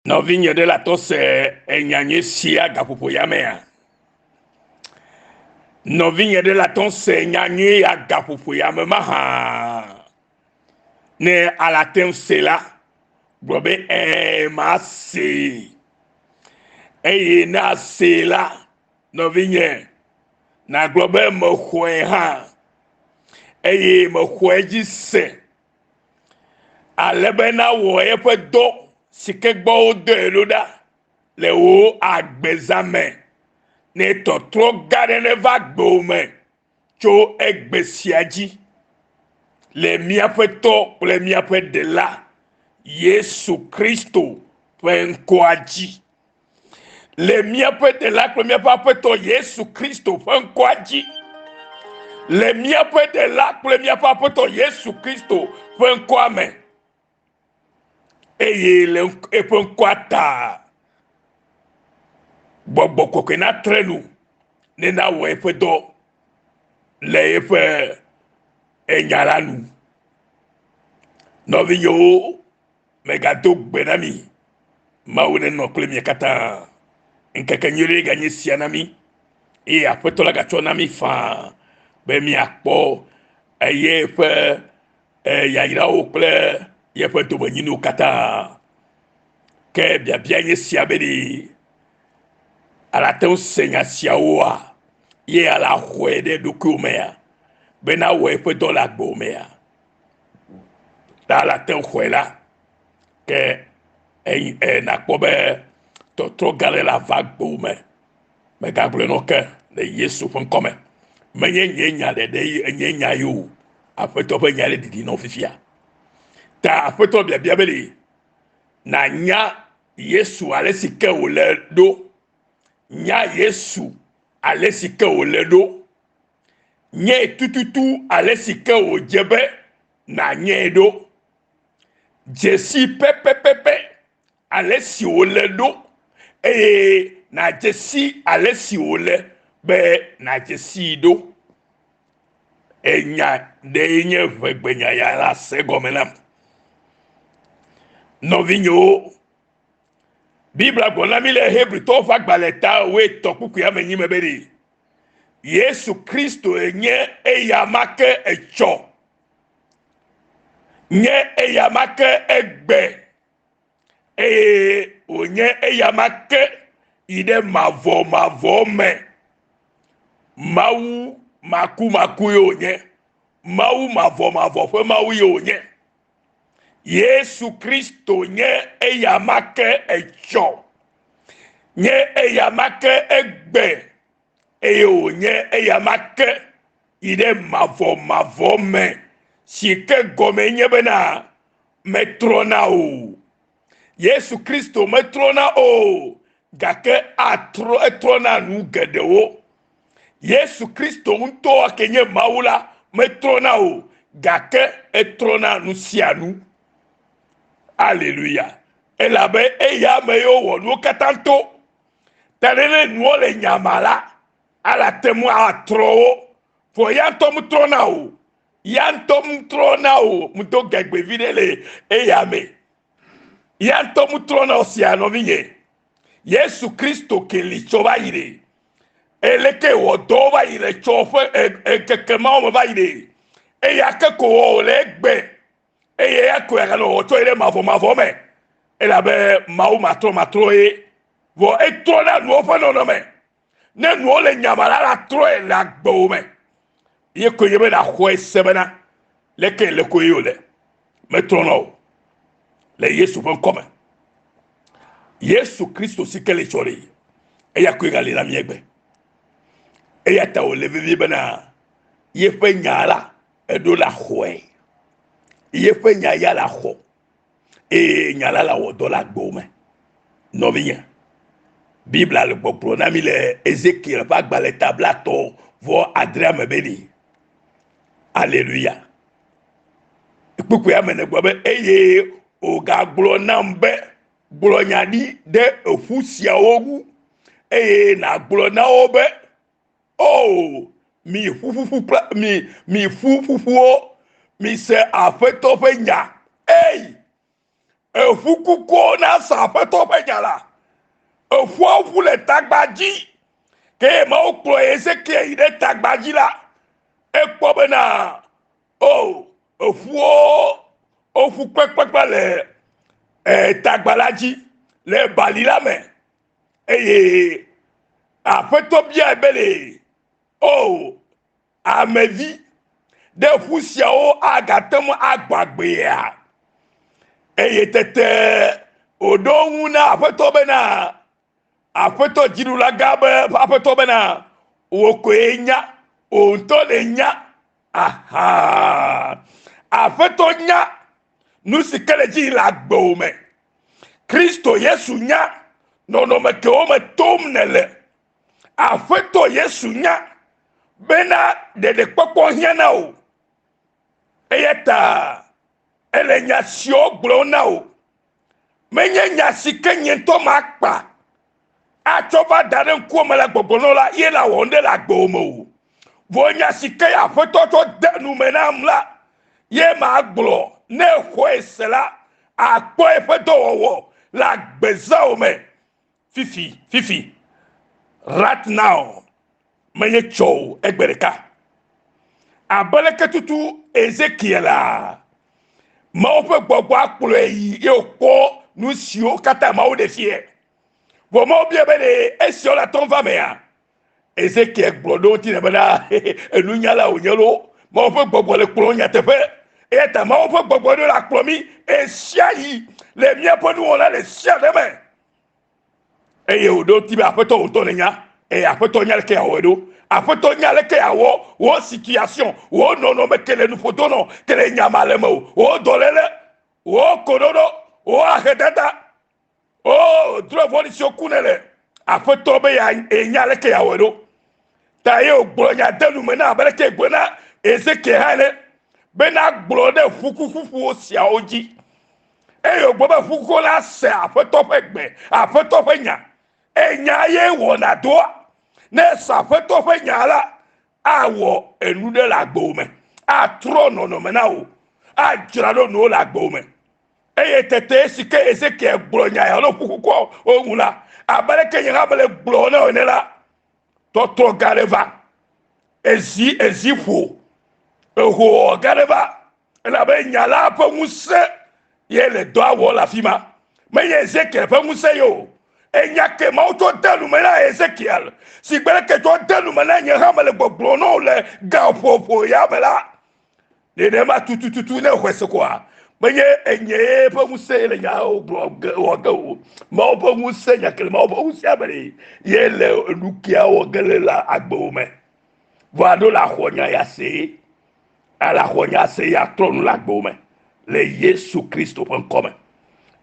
Nɔvinye ɖe la tɔ se enya nyui sia gaƒoƒo ya mea? Nɔvinye ɖe la tɔ se nya nyui ya gaƒoƒo ya me mahã? Ne ala te ŋu se la, gblɔ be ɛɛ masee. Eye ne asee la, nɔvinye, nàgblɔ be mexɔe hã eye mexɔe dzi se. ale be nawɔ eƒe dɔ si ke gbɔ wodɔe ɖo ɖa le wò agbezã me. Ne tɔtrɔ gã aɖe neva agbewò me tso egbe sia dzi le míaƒe Tɔ kple míaƒe Ɖela Yesu Kristo ƒe ŋkɔa dzi. Le míaƒe Ɖela kple míaƒe Aƒetɔ Yesu Kristo ƒe ŋkɔa dzi. Le míaƒe Ɖela kple míaƒe Aƒetɔ Yesu Kristo ƒe ŋkɔa me. Eye le eƒe ŋkɔa ta, gbɔgbɔ kɔkɔe natre nu ne nawɔ eƒe dɔ le eƒe enya la nu. Nɔvinyewo, Megado gbe na mi. Mawu nenɔ kple mia katã. Ŋkeke nyui ɖe ganye sia na mí eye Aƒetɔ la gatsɔ na mí faa be míakpɔ eye ƒe yayrawo kple yeƒe domenyinuwo katã. Ke biabia nye sia be ɖe alate ŋu se nya siawoa ye ala xɔe ɖe ɖokuiwò mea be nawɔ eƒe dɔ le agbewò mea? Ta la te ŋu xɔe la, ke e, nakpɔ be tɔtrɔ gã ɖe la va gbɔwò me. Megagblɔe nɔ ke le Yesu ƒe ŋkɔ me. Menye nye nya ɖeɖe ye nye nya ye o. Aƒetɔ ƒe nya ɖe ɖiɖi nɔ fifia. Ta Aƒetɔ biabia be ɖe nànya Yesu ale si ke wòle ɖo. Nya Yesu ale si ke wòle ɖo. Nyee tututu ale si ke wòdze be nànyee ɖo. Dze si pɛpɛpɛpɛ ale si wòle ɖo eye nàdze si ale si wòle be nàdze sii ɖo. Enya ɖee nye ʋegbenya ya la se gɔme nam. Nɔvinyewo, Biblia gblɔ na mí le Hebritɔwo ƒe agbalẽ ta wuietɔ̃ kpukpui ame enyi me be ɖe Yesu Kristoe nye eyama ke etsɔ, nye eyama ke egbe, eye wònye eyama ke yi ɖe mavɔmavɔ me. Mawu makumaku ye wònye. Mawu mavɔmavɔ ƒe Mawu ye wònye. Yesu Kristo nye eyama ke etsɔ, nye eyama ke egbe, eye wònye eyama ke yi ɖe mavɔmavɔ me, si ke gɔmee nye bena metrɔna o. Yesu Kristo metrɔna o, gake atrɔ etrɔna nu geɖewo. Yesu Kristo ŋutɔ ke nye Mawu la metrɔna o, gake etrɔna nu sia nu. Aleluya. Elabe eya ame yiwo wɔ nuwo katã to. Ta ne ne nuwo le nyama la, ala te ŋu atrɔ wo. Vɔ ya ŋutɔ metrɔna o. Ya ŋutɔ metrɔna o. Medo gagbe vi ɖe le eya me. Ya ŋutɔ metrɔna o sia nɔvinye. Yesu Kristo ke li tsɔ va yi ɖe. Eleke wɔ dɔwo va yi le tsɔ ƒe ŋkeke mawo me va yi ɖe. Eya ke ko wɔ wòle egbe. Eye eya koe aganɔ wɔ tsɔ yi ɖe mavɔmavɔ me. Elabe Mawu matrɔmatrɔ ye. Vɔ etrɔna nuwo ƒe nɔnɔme. Ne nuwo le nyama la, la trɔe le agbewò me. Ye koe nye be nàxɔe se bena leke le koe wòle. Metrɔna o. Le Yesu ƒe ŋkɔ me. Yesu Kristo si ke le tsɔ ɖe. Eya koe gali na mí egbe. Eya ta wòle vevie bena yeƒe nya la eɖo la xɔe. Yeƒe nya ya la xɔ. Eye nya la lawɔ dɔ le agbewò me. Nɔvinye, Biblia le gbɔgblɔ na mí le Ezekiel ƒe agbalẽ ta blatɔ̃ vɔ adrea me be ɖe, Aleluya. Kpukpuia me negblɔ be, eye wògagblɔ nam be, gblɔ nya ɖi ɖe eƒu siawo ŋu, eye nàgblɔ na wo be, O, mi ƒuƒuƒu kple mi mi ƒuƒuƒuwo, mise Aƒetɔ ƒe nya. Ei! Eƒu kukuwo nase Aƒetɔ ƒe nya la. Eƒua ƒu le tagba dzi. Ke Mawu kplɔ Ezekiel yi ɖe tagba dzi la, ekpɔ bena o eƒuwo woƒu kpekpekpe le e, tagba la dzi le bali la me eye Aƒetɔ biae be le o Amevi, ɖe ƒu siawo agate ŋu agbɔ agbea? Eye tete wòɖo eŋu na Aƒetɔ bena, Aƒetɔ Dziɖulagã be ƒe Aƒetɔ bena, wò koe nya, wò ŋutɔ nènya. Aha! Aƒetɔ nya nu si ke le dzi le agbewò me. Kristo Yesu nya nɔnɔme kewo me tom nèle. Aƒetɔ Yesu nya bena ɖeɖekpɔkpɔ hiã na wò. Eya ta ele nya siwo gblɔm na wò. Menye nya si ke nye ŋutɔ makpa atsɔ va da ɖe ŋkuwò me le gbɔgbɔ nɔ la ye la wɔ ŋɖe le agbewò me o. Vɔ nya si ke Aƒetɔ tsɔ de nu me nam la ye magblɔ. Ne èxɔe se la, àkpɔ eƒe dɔwɔwɔ le agbezãwò me. Fifi, fifi, right now, menye tsɔ o, egbe ɖeka. Abe leke tutu Ezekiel a, Mawu ƒe gbɔgbɔ akplɔe yi ye wòkpɔ nu siwo katã Mawu ɖe fiɛ. Vɔ Mawu bia be ɖe esiawo le atɔm va mea? Ezekiel gblɔ ɖo ŋuti nɛ bena enunyala wònye lo. Mawu ƒe gbɔgbɔ le kplɔm nyateƒe. Eya ta Mawu ƒe gbɔgbɔ ɖo le akplɔ mí ɣesiaɣi le míaƒe nuwɔna ɖe sia ɖe me. Eye wòɖo ŋuti be Aƒetɔ wò ŋutɔ nènya. Eye Aƒetɔ nya leke yeawɔe ɖo. Aƒetɔ nya leke yeawɔ wò situation, wò nɔnɔme ke le nuƒodo nɔ, ke le nyama le mewò, wò dɔléle, wò koɖoɖo, wò ahedada, O, drɔ̃e vɔ̃ɖi siwo ku nèle, Aƒetɔ be yenya aleke yeawɔe ɖo. Ta ye wògblɔ nya de nu me na abe aleke gblɔ na Ezekiel hã ene, bena gblɔ ɖe ƒukuƒuƒuwo siawo dzi. Eye wògblɔ be ƒukukuwo la se Aƒetɔ ƒe gbe, Aƒetɔ ƒe nya. Enya ye wɔna doa. Ne ese Aƒetɔ ƒe nya la, awɔ enu ɖe le agbewò me, atrɔ nɔnɔme na wò, adzra ɖo nuwo le agbewò me. Eye tete esi ke Ezekiel gblɔ nya ya ɖe ƒukukuawo ŋu la, abe aleke nye hã mele gblɔ na wò ene la, tɔtrɔ gã aɖe va. Ezi ezi ƒo, ehowɔwɔ gã aɖe va, elabe nya la ƒe ŋusẽ ye le dɔa wɔm le afi ma. Menye Ezekiel ƒe ŋusẽ ye o. Enya ke Mawu tsɔ de nu me na Ezekiel, si gbe leke tsɔ de nu me na nye hã mele gbɔgblɔ na wò le gaƒoƒo ya me la, Nenema tutututu ne xɔe se koa, menye enye ye ƒe ŋusẽ ye le nyawo gblɔ ge wɔ ge o. Mawu ƒe ŋusẽ, nya ke le Mawu ƒe ŋusẽa me ɖe, ye le nu kia wɔ ge le le agbewo me. Vɔ aɖo le axɔ nya ya se, ale axɔ nya se ya trɔ nu le agbewo me le Yesu Kristo ƒe ŋkɔ me.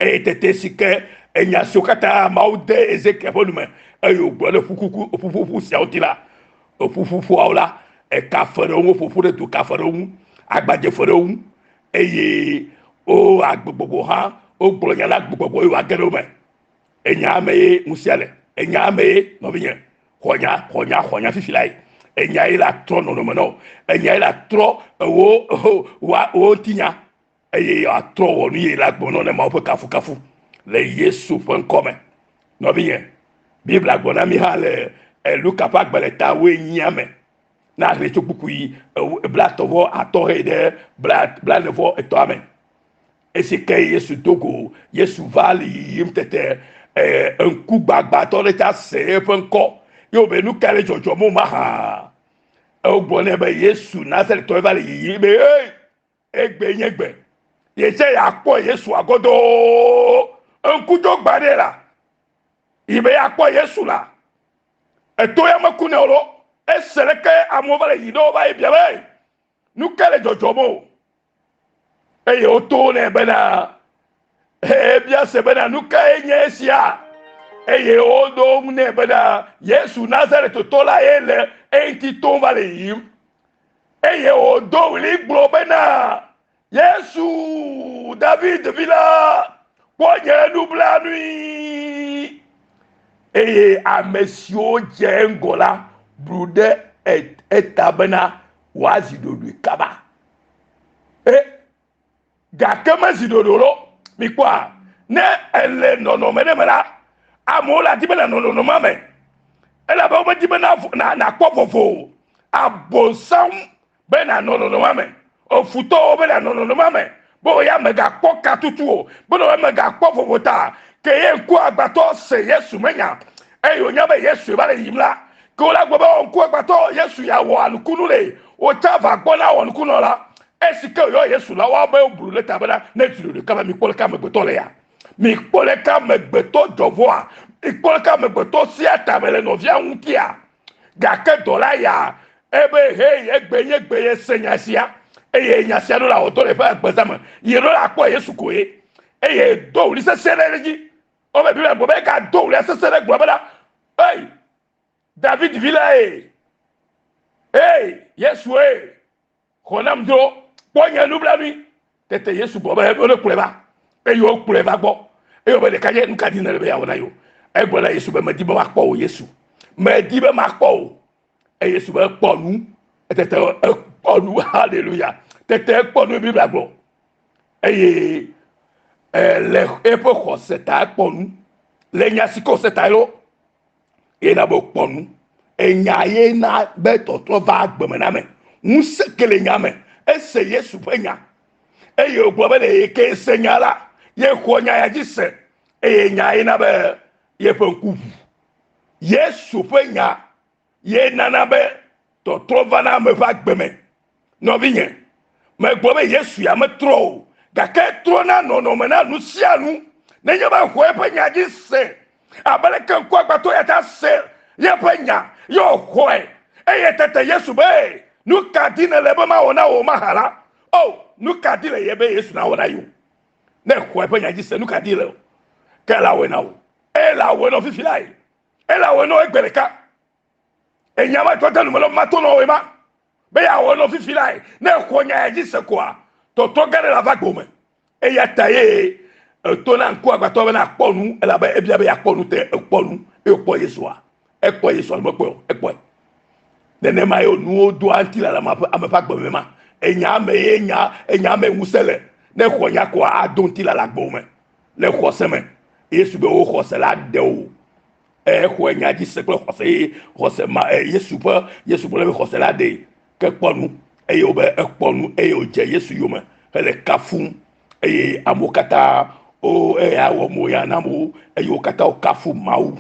Eye tete si ke enya siwo katã Mawu de Ezekiel ƒe nu me eye wògblɔ ɖe ƒukuku ƒuƒoƒu siawo ŋuti la, Eƒuƒuƒuawo la, eka fe ɖe wo ŋu, woƒo ƒu ɖe du, ka fe ɖe wo ŋu, agbadze fe ɖe wo ŋu, eye wo agbegbɔgbɔ hã, wogblɔ nya na agbegbɔgbɔ ye wòage ɖe wo me. Enya me ye ŋusea le. Enya me ye, nɔvinye, xɔ nya, xɔ nya, xɔ nya fifi lae. Enya ye la trɔ nɔnɔme na wò. Enya ye la trɔ wò, wò, wò ŋutinya. Eye yeatrɔ wɔ nu ye la gblɔ nɔ ne Mawu ƒe kafukafu le Yesu ƒe ŋkɔ me. Nɔvinye, Biblia gblɔ na mi hã le eh, Luka ƒe agbalẽ ta wuenyia me na hlẽ tso kpukpui blatɔ̃ vɔ atɔ̃ hɛ ɖe blaene vɔ etɔ̃a me. Esi ke Yesu do go, Yesu va le yiyim tete eh, ŋkugbagbatɔ ɖe tsa se eƒe ŋkɔ. Ye wòbe nu ka le dzɔdzɔm o mahã? Wogblɔ nɛ be Yesu Nazaretɔ va le yiyim be hey, Egbe nye gbe. Yetse yeakpɔ Yesu agodoo. Ŋku do gba ɖe la. Yi be yeakpɔ Yesu la. Eto ya meku ne o lo. Ese leke amewo va le yi ɖe wo va yi bia be, Nu ke le dzɔdzɔm o? Eye woto nɛ bena, ebia se bena, Nu kae nye esia? Eye woɖo eŋu nɛ bena, Yesu Nazaretotɔ la ye le eŋuti tom va le yiyim. Eye wòdo ɣli gblɔ bena, Yesu, David vi la, kpɔ nye nublanui. Eye ame siwo dze eŋgɔ la blu ɖe eta bena wòazi ɖoɖoe kaba. E, gake mezi ɖoɖoe o. Mikpɔa? Ne èle nɔnɔme ɖe me la, amewo le adi be nànɔ nɔnɔmea me elabe womedi be nàkpɔ vovo o. Abosam be nànɔ nɔnɔmea me, efutɔwo be nànɔ nɔnɔmea me be wò ya mègakpɔ katutu o, be wò ya mègakpɔ vovo ta. Ke ye ŋkuagbãtɔ se Yesu me nya eye wònya be Yesue va le yiyim la, ke wole agblɔ be, O ŋkuagbãtɔ, Yesu ya wɔ nukunu le, wò tsã va gbɔ na wɔ nukunɔ la. Esi ke wòyɔ Yesu la, woawo be woblu ɖe ta bena, Ne dzro ɖeka be mikpɔ leke amegbetɔ le ya. Mikpɔ leke amegbetɔ dzɔ vɔa. Mikpɔ leke amegbetɔ sia tame le nɔvia ŋutia. Gake dɔla ya ebe, Hei, egbe nye gbe ye se nya sia. Eye nya sia ɖo la wɔ dɔ le eƒe agbeza me. Ye ɖo la kpɔ Yesu koe. Eye do ɣli sesẽ ɖe edzi. Wobe Biblia gblɔ be egado ɣlia sesẽ ɖe gblɔ bena, Ei, David vi lae! Ei, Yesue! Xɔ nam dzro, kpɔ nye nublanui. Tete Yesu gblɔ be, Wole kplɔe va. Eye wokplɔe va gbɔ. Eye wòbe, Ɖekadze, nu ka dim nèle be yeawɔ na yewo? Egblɔ na Yesu be, Medi be makpɔ wò, Yesu. Medi be makpɔ wò. Eye Yesu be, Kpɔ nu. Tete ekpɔ nu. Haleluya. Tete ekpɔ nu, Biblia gblɔ. Eye le eƒe xɔse ta ekpɔ nu. Le nya si ke wòse ta lo, ye na be wòkpɔ nu. Enya ye na be tɔtrɔ va agbe me na ame. Ŋusẽ ke le nya me. Ese Yesu ƒe nya. Eye wògblɔ be le ye ke se nya la, ye xɔ nya ya dzi se. Eye nya ye na be yeƒe ŋku ʋu. Yesu ƒe nya ye nana be tɔtrɔ vana ame ƒe agbe me. Nɔvinye, megblɔ be Yesu ya metrɔ o, gake etrɔna nɔnɔme na nu sia nu. Nenye be exɔ eƒe nya dzi se, abe leke ŋkuagbãtɔ ya ta se yeƒe nya, ye wòxɔe. Eye tete Yesu be, Nu ka di nèle be mawɔ na wò mahã la? O, nu ka di le ye be Yesu nawɔ na yewo? Ne exɔ eƒe nya dzi se, nu ka di le o? Ke elawɔe na wò. Elawɔe nɔ fifi lae. Elawɔe nɔ egbe ɖeka. Enya ma tɔ te nume lɔ mato nɔ wòe ma. Be yeawɔ nɔ fifi lae. Ne exɔ nya ya dzi se koa, tɔtrɔ gã ɖe le ava gbɔwò me. Eya ta ye eto na ŋkuagbãtɔ be nakpɔ nu elabe ebia be yeakpɔ nu te ekpɔ nu eye wòkpɔ Yesua. Ekpɔ Yesu alo mekpɔe o, ekpɔe. Nenema ye nuwo doa ŋutilã le ame ƒe ame ƒe agbe me ma. Enya me ye nya enya me ŋusẽ le. Ne exɔ nya koa ado ŋutilã le agbewò me le xɔse me. Yesu be wò xɔse la ɖe wò. Exɔ nya dzi se kple xɔse ye xɔse ma Yesu ƒe Yesu gblɔ be xɔse la ɖee. Ke kpɔ nu eye wobe ekpɔ nu eye wòdze Yesu yome hele kafum eye amewo katã wo eya wɔ mo ya na amewo eye wo katã wokafu Mawu.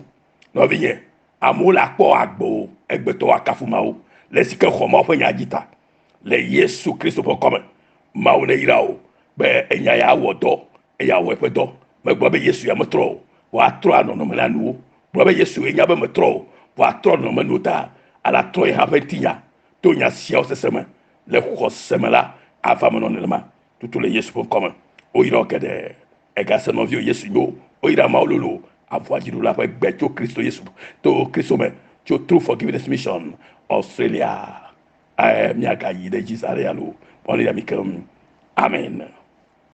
Nɔvinye, amewo le akpɔ agbe o, egbetɔwo akafu Mawu le esi ke xɔ Mawu ƒe nya dzi ta. Le Yesu Kristo ƒe ŋkɔ me, Mawu neyra wò be enya ya wɔ dɔ eye awɔ eƒe dɔ. Megblɔ be Yesu ya metrɔ o, vɔ atrɔ nɔnɔme na nuwo. Gblɔ be Yesu enya be metrɔ o, vɔ atrɔ nɔnɔme nuwo ta ale atrɔ ye hã ƒe ŋutinya to nya siawo sese me. Le xɔse me la, ava me nɔ nenema. Tutu le Yesu ƒe ŋkɔ me. Woyra wò geɖe. Ègase nɔviwò Yesu nyo. Woyra Mawu lolo avɔa dziɖula ƒe gbe tso Kristo Yesu to Kristo me tso True Forgiveness Mission Australia. Ɛ, míagayi ɖe edzi za ɖe alo. Mawu neyra mi keŋ. Amen.